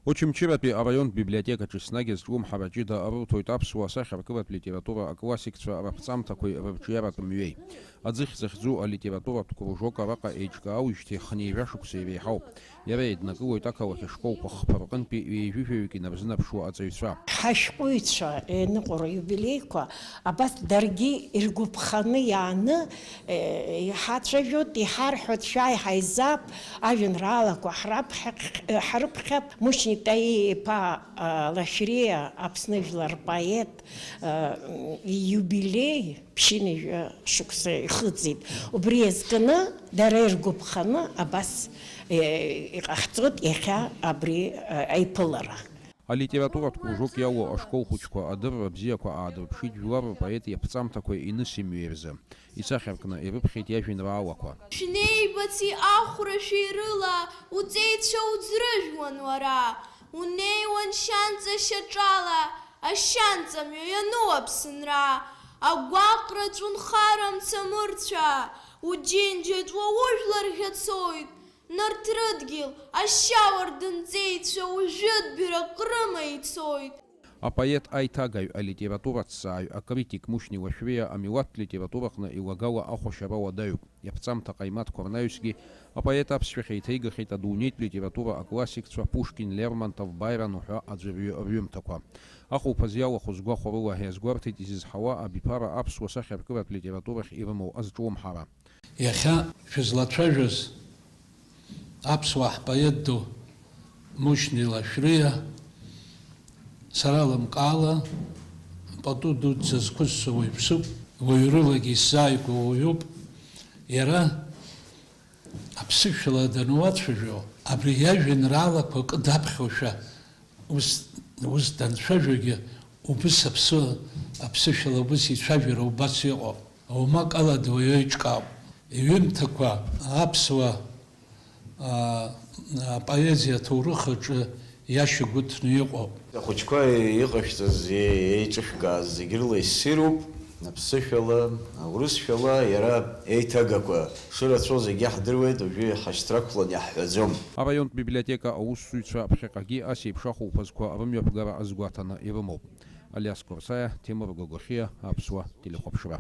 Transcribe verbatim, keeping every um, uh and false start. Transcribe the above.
Очамчыратәи араионтә библиотекаҿы еснагь азҿлымҳара ҷыда арурҭоит аԥсуа асахьаркыратә литература аклассикцәа раԥҵамҭақәеи рырҿиаратә мҩеи. Аӡыхь захьӡу алитературатә кружок араҟа еиҿкаауижьҭеи хынҩажәа шықәса иреиҳауп. Иара еиднакылоит ақалақь ашколқәа хԥа рҟынтәи ҩажәи жәаҩык инарзынаԥшуа аҵаҩцәа. Ҳашәҟәыҩҩцәа еиныҟәароу иубилеиқәа абас даргьы иргәаԥханы иааны, э, иҳацәажәоит, иҳарҳәоит, шәааи ҳаизап, ажәеинраалақәа ҳраԥхьа-, ҳрыԥхьап. Мушьни Таиа-иԥа, э, Лашәриа, Аԥсны жәлар рпоет, э, ииубилеи ԥшьынҩажәа шықәса ихыҵит. Убри иазкны дара иргәаԥханы абас, э, иҟаҳҵоит иахьа абри, э, аиԥылара. Алитературатә кружок иалоу ашкол хәыҷқәа адырра бзиақәа аадырԥшит жәлар рпоет иаԥҵамҭақәа иныс имҩеи рзы. Исахьаркны ирыԥхьеит иажәеинраалақәа. Шәнеибаци ахәра шәеирыла, уҵеицәа уӡрыжәуан уара. Унеиуан шьанҵа шьаҿала, ашьанҵа мҩа иану Аԥсынра. Агәаҟра ҵәынхара мцамырцәа, уџьынџьаҿ уа ужәлар ӷьацоит. Нарҭ рыдгьыл, ашьауардын ҵеицәа уажәытә бираҟ рыма ицоит. Апоет аиҭагаҩ, алитератураҭҵааҩ, акритик Мушьни Лашәриа амилаҭтә литератураҟны илагала ахәашьара уадаҩуп. Иаԥҵамҭа ҟаимаҭқәа рнаҩсгьы апоет аԥсшәахь еиҭеигаахьеит адунеитә литература аклассикцәа Пушкин, Лермонтов, Байрон уҳәа аӡәырҩы рҩымҭақәа. Ахәылԥаз иалахәыз гәахәарыла иазгәарҭеит изызҳауа абиԥара аԥсуа сахьаркыратә литературахь ирымоу азҿлымҳара. Иахьа шәызлацәажәаз аԥсуаа ҳпоет ду Мушьни Лашәриа, сара лымкаала, пату дуӡӡа зқәызҵо уаҩԥсуп, уаҩрылагьы исзааигәоу уаҩуп. Иара аԥсышәала дануацәажәо, абри иажәеинраалақәа акы даԥхьошәа, ус, ус данцәажәогьы, убыс аԥсы, аԥсышәала убыс ицәажәара убас иҟоуп. Аумак ала дуаҩы еиҿкаауп. Иҩымҭақәа аԥсуа, а, апоезиа аҭоурых аҿы иашьагәыҭны иҟоуп. Ахәыҷқәа иҟашәҵаз, еиҿышәкааз зегь рыла иссируп, аԥсышәала, аурысшәала, иара еиҭагақәа шырацәоу зегьы ҳдыруеит, уажәы ҳашьҭрақәлан иаҳҳәаӡом. Араионтә библиотека аусзуҩцәа ԥхьаҟагьы ас еиԥш ахәылԥазқәа рымҩаԥгара азгәаҭаны ирымоуп. Алиас Қәарсаиа, Ҭемыр Гогохиа, Аԥсуа телехәаԥшра.